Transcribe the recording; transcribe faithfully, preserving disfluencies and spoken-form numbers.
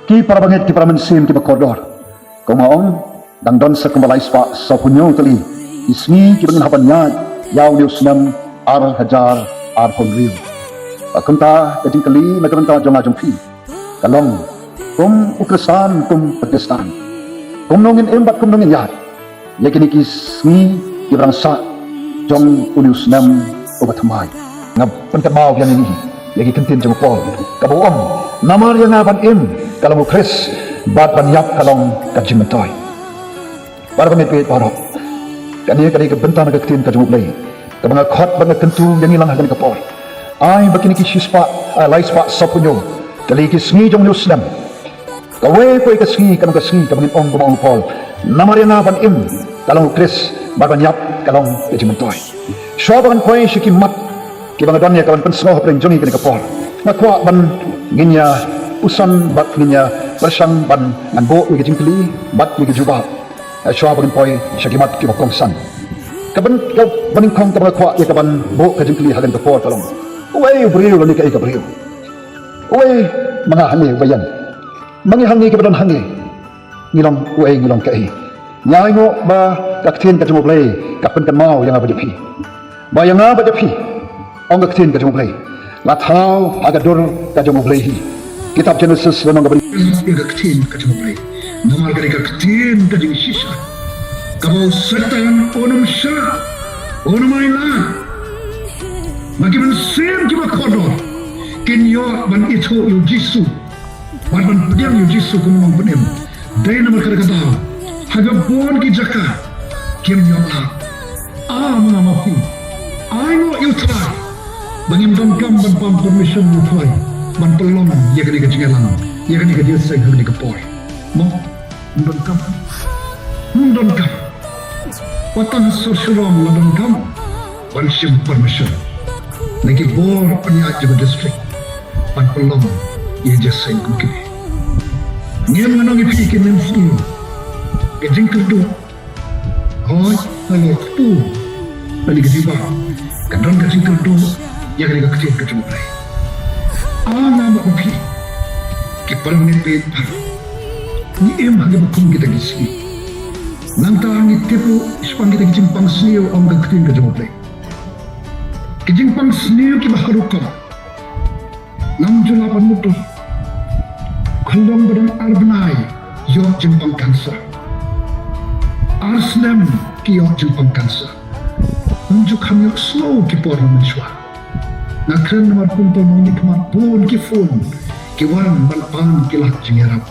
Ki para bangeit, ki para mynsiem, ki ba kordor. Kumba ong, dang don sa kumba lai spah saphew hynñiew tylli ki sngi ki ba ngin hap ban ïaid ïa une u snem ar hajar arphew hynriew. Bad kumta ka jingkylli na ka bynta jong nga jong phi ka long, kum u Khristan, kum u Khristan, kumno ngin im bad kumno ngin ïaid ïa kine ki sngi ki ba dang sah jong une u snem uba thymmai. Nga pynkynmaw ïa ngi ïa ki ktien jong u Paul kaba u ong, namar ïa nga ban im ka long u Khrist, bad ban ïap ka long ka jingmyntoi. Para bangeit baroh, kane ka dei ka bynta na ka ktien ka jong U Blei kaba nga khot bad nga kyntu ïa ngi lang ha kane ka por. Ai ba kine ki shispah, ah, lai spah saphew hynñiew tylli ki sngi jong une u snem, kawei kawei ka sngi kan long ka sngi kaba ngin ong kumba ong u Paul, namar ïa nga ban im ka long u Khrist, bad ban ïap ka long ka jingmyntoi. Shuwa ba ngan poi sha ki mat kiba nga don ïa ka ban pynsngew hapdeng jong ngi kane ka por, nga kwah ban ngin ïa puson bad ngin ïa pyrshang ban ngan buh ïa ka jingkylli bad ïa ka jubab. Eh, shuwa ba ngin poi sha ki mat kiba kongsan, ka ban, ka banyngkong kaba nga kwah ïa ka ban buh ka jingkylli ha kane ka por ka long, uei u briew lane kaei ka briew? Uei ma nga hangne uba ïeng, ma ngi hangne kiba don hangne, ngi long uei, ngi long kaei? Ngi ainguh ba ka ktien ka jong U Blei ka pynkynmaw ïa nga bad ïa phi, ba ïa nga bad ïa phi, ong ka ktien ka jong U Blei, la thaw ha ka dur ka jong U Blei hi. Kitab Jenesis la ong kaba ïa ka ktien ka jong U Blei, namar ka dei ka ktien ka jingshisha kaba u Soitan un ym shah, un ym ailad. Ma ki mynsiem kiba kordor kin ïoh ban ithuh ïa u Jisu bad ban pdiang ïa u Jisu kum u nongpynim. Dei namar kata ka daw ha ka bun ki jaka kim ïoh lad. Ah, ma nga ma phi, ainguh ïa U Trai ba ngim donkam ban pan permission ïa U Trai ban pynlong ïa kane ka jingïalang, ïa kane ka jingïaseng ha kane ka por. Mo, ngim donkam, ngim donkam. Wat tang ha sor shillong la donkam ban shim permission na ki bor pynïaid jong ka district ban pynlong ïa ka jingïaseng kum kine. Ngim, nga ong ïa phi, ki mynsiem, ka jingkyrduh, hooid, halor kpu lane ka jubab, ka don ka jingkyrduh ïa kane ka ktien ka jong U Blei. Ah, nga ma phi, ki para bangeit baroh, ngi im ha kiba kum kita ki sngi. Nangta ngi tip ruh shaphang kita ki jingpang sniew, ong ka ktien ka jong U Blei, ki jingpang sniew kiba haduh kaba ngam ju lah ban mutdur. Khlong ba dang ar bnai ïoh jingpang cancer, ar snem ki ïoh jingpang cancer. Ym ju kham ïoh sngew ki por mynshuwa. Nga kren namar kumta, nongmihkhmat, bun ki phone ki wan ban pan ki lad jingïarap.